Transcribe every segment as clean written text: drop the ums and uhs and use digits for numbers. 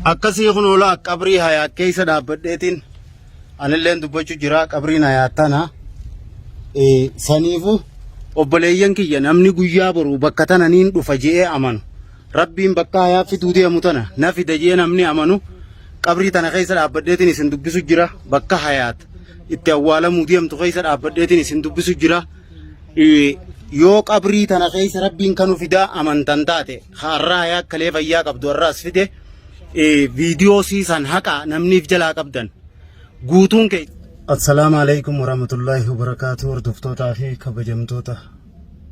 Akkasii kun oolaa qabrii hayaat keessa dhaabbadheetiin anilleen dubbachuu jira qabriin hayaat tana. Saniifu obboleeyyan kiyya namni guyyaa boru bakka tana niin dhufa je'ee amanu. Rabbiin bakka hayaa fiduu deemu tana na fida je'ee namni amanu qabrii tana keessa dhaabbadheetiin isin dubbisu jira bakka hayaat itti awwaalamuu deemtu keessa dhaabbadheetiin isin dubbisu jira. Yoo qabrii tana keessa rabbiin kanu fidaa amantan taate har'aa hayaa kalee fayyaa qabdu har'aas fide viidiyoo siisan haqa namniif jalaa qabdan guutuun kee. Assalaamu alaikum warahmatullaahi wabarakaatu hordoftootaa fi kabajamtoota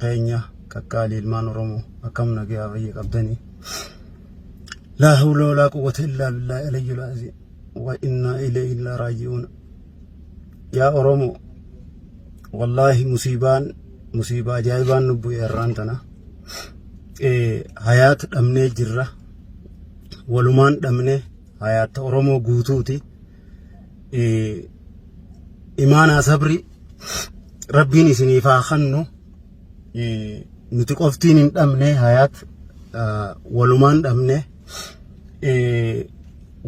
keenya qaqqaalii ilmaan Oromoo akkam nagayaa fayya qabdanii. Laa hawla walaa quwwata illaa billaahi aliyyul aziim wa innaa ilayhi raaji'uun. Yaa Oromoo wallaahi musiibaan musiibaa ajaa'ibaan nu bu'e har'aan tana. Hayaat dhabnee jirra. Walumaan dhabne hayaata Oromoo guutuuti. Imaanaa sabri rabbiin isiniif haa kennu. Nuti qoftiin hin dhabne hayaat walumaan dhabne.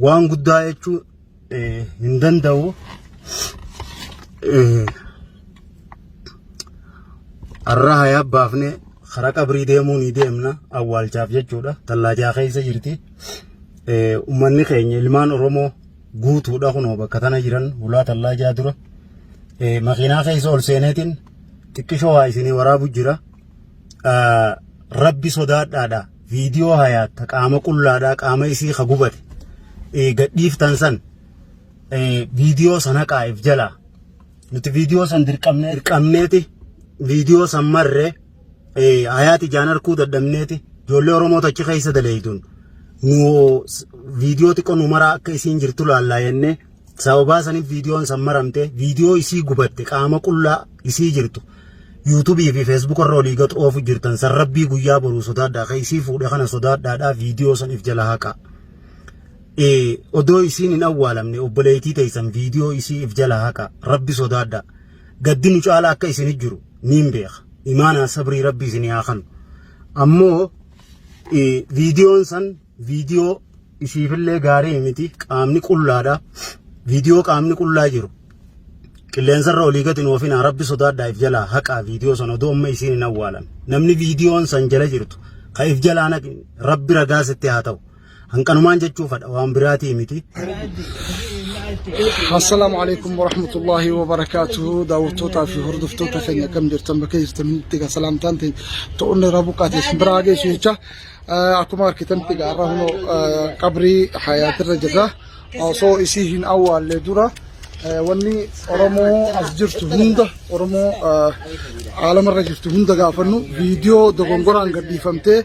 Waan guddaa jechuun hin danda'u. Har'a hayaa baafne karaa qabrii deemuu ni deemna awwaalchaaf jechuudha. Tallaajaa keessa jirti. Uummanni keenya ilmaan Oromoo guutuudha kunoo bakka tana jiran hulaa tallaajaa dura. Makiinaa keessa ol seeneetiin xiqqishoo waa isinii waraabu jira. Rabbi sodaadhaadha. Viidiyoo hayaatta qaama qullaadhaa qaama isii ka gubate gadhiiftan san viidiyoo sana qaa'eef jalaa. Nuti viidiyoo san dirqamnee dirqamneeti viidiyoo san marree hayaati ijaan arkuu dadhabneeti ijoollee Oromoo achi keessa daleeytuun nu viidiyoo xiqqoo nu maraa akka isiin jirtu laallaa jennee sababaa saniif viidiyoon san maramte viidiyoo isii gubatte qaama qullaa isii jirtu yuutuubii fi feesbuuk irra olii gad oofu jirtan san rabbii guyyaa boruu sodaadhaa ka isii fuudhe kana sodaadhaadhaa viidiyoo san if jala haqaa. Odoo isiin hin awwaalamne obboleettii teessan viidiyoo isii if jala haqa rabbi sodaadhaa. Gaddi nu caala akka isin jiru niin beeka. Imaanaa sabrii rabbi isin haa kanu. Ammoo viidiyoon san viidiyoo isiifillee gaarii miti qaamni qullaadha. Viidiyoo qaamni qullaa jiru. Qilleensarra olii gadi hin oofinaa rabbi sodaadhaa if jalaa haqaa viidiyoo san odoo amma isiin hin awwaalamne. Namni viidiyoon san jala jirtu ka if jalaa naqin rabbi ragaa sitti haa ta'u. Hanqanumaan jechuu fadha waan biraatii miti. Assalaamu alaikum warahmatullahi wabarakaatuhu. Daawwattootaa fi hordoftoota keenya akkam jirtan bakka jirtan hundi egaa salaamtaan ta'e ta'uun irraa buqqaate isin biraa geessu jecha akkuma argitanitti egaa har'a hunoo qabrii hayaatirra jirra. Osoo isii hin awwaalle dura wanni Oromoo as jirtu hunda Oromoo aalamarra jirtu hunda gaafannu viidiyoo dogongoraan gadhiifamtee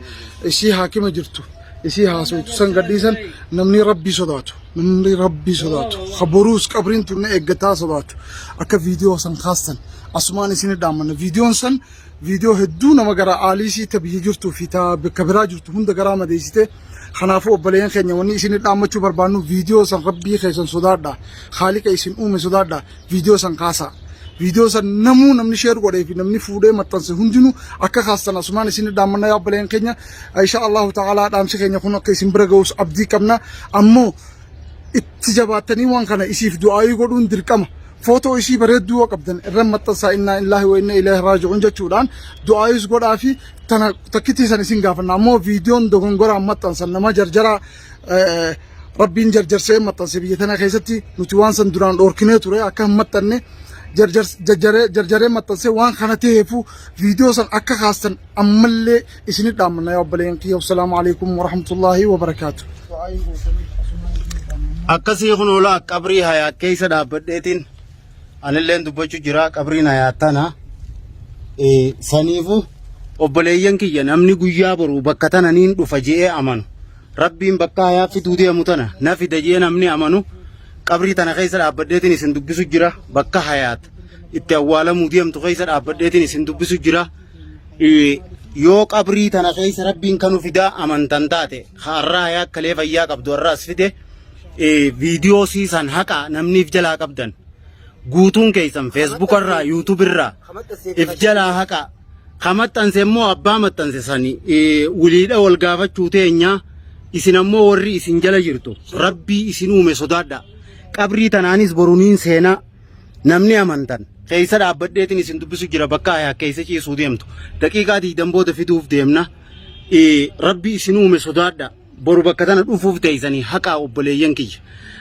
isii haakima jirtu isii haasawtu san gadhiisan namni rabbii sodaatu namni rabbii sodaatu ka boruus qabriin tun na eeggataa sodaatu akka viidiyoo san kaastan asumaan isin dhaammanna viidiyoon san viidiyoo hedduu nama gara aaliisii ta biyya jirtuu fi ta bakka biraa jirtu hunda garaa madeessite kanaafuu obboleeyyan keenya wanni isin dhaammachuu barbaannu viidiyoo san rabbii keessan sodaadha haaliqa isin uume sodaadha viidiyoo san kaasaa. Viidiyoo san namuu namni sheer godhee fi namni fuudhee maxxanse hundinuu akka kaastan asumaan isin dhaammanna yaa obboleeyyan keenya insha Allahu ta'ala dhaamsi keenya kun akka isin bira ga'us abdii qabna ammoo itti jabaattanii waan kana isiif du'aayii godhuun dirqama. Footoo isii bareedduu yoo qabdan irra maxxansaa innaa illaahi wa inna ilaahi raaji'uun jechuudhaan du'aayiis godhaa fi tana takkittii san isin gaafanna ammoo viidiyoon dogongoraan maxxansan nama jarjaraa Rabbiin jarjarsee maxxanse biyya tana keessatti nuti waan san duraan dhoorkinee ture akka hin maxxanne jarjaree maxxansee waan kana ta'eefu viidiyoo san akka kaastan ammallee isinit dhaammanna yaa obboleeyyan kiyya wassalaamu alaikum warahmatullaahi wabarakaatu. Akkasii kun oolaa qabrii hayaa keessa dhaabbadheetiin anilleen dubbachuu jira qabriin hayaa tana. Saniifu obboleeyyan kiyya namni guyyaa boru bakka tana niin dhufa je'ee amanu. Rabbiin bakka hayaa fiduu deemu tana na fida jee namni amanu qabrii tana keessa dhaabbadheetiin isin dubbisu jira bakka hayaat itti awwaalamuu deemtu keessa dhaabbadheetiin isin dubbisu jira. Yoo qabrii tana keessa rabbiin kanu fidaa amantan taate har'aa hayaa kalee fayyaa qabdu har'aas fide viidiyoo siisan haqa namni if jalaa qabdan guutuun keessan feesbuuka irraa yuutuub irraa if jalaa haqa. Ka maxxanse immoo abbaa maxxanse sani wiliidha wal gaafachuu teenya. Isin ammoo warri isin jala jirtu Rabbii isin uume sodaadhaa. Qabrii tanaanis boru niin seenaa. Namni amantan keessa dhaabbadheetiin isin dubbisu jira bakka hayaa keessa ciisuu deemtu. Daqiiqaa 20 booda fiduuf deemna. Rabbi isin uume sodaadha. Boru bakka tana dhufuuf teessanii haqaa obboleeyyan kiyya.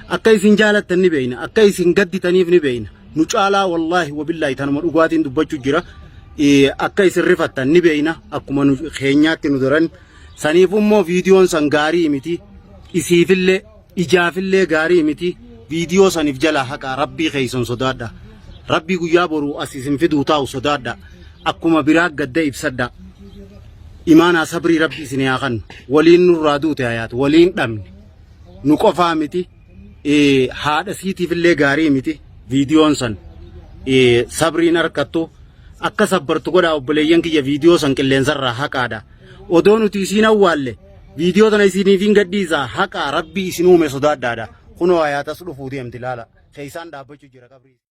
Akka isin jaalattan ni beeyna. Akka isin gadditaniif ni beeyna. Nu caalaa wallaahi wabillaahi tanuma dhugaatiin dubbachuu jira. Akka isin rifattan ni beeyna. Akkuma nu keenyaatti nu daran. Saniif immoo viidiyoon san gaarii miti. Isiifillee Ijaafillee gaarii miti viidiyoo sanif jalaa haqaa rabbii keessan sodaadha. Rabbii guyyaa boruu as isin fiduu taa'u sodaadha. Akkuma biraa gadda ibsadha. Imaanaa sabrii rabbi isin haa kannu. Waliin nurraa duute hayaat waliin dhabne. Nu qofaa miti haadha siitiifillee gaarii miti viidiyoon san sabriin harkattu akka sabbartu godhaa obboleeyyan kiyya viidiyoo san qilleensarraa haqaadha. Odoo nuti isiin awwaalle Viidiyoo tana isiniifin gadhiisa haqaa rabbii isin uume sodaadhaadha. Kunoo hayaatas dhufuu deemti laala. Keessaan dhaabbachuu jira qabrii.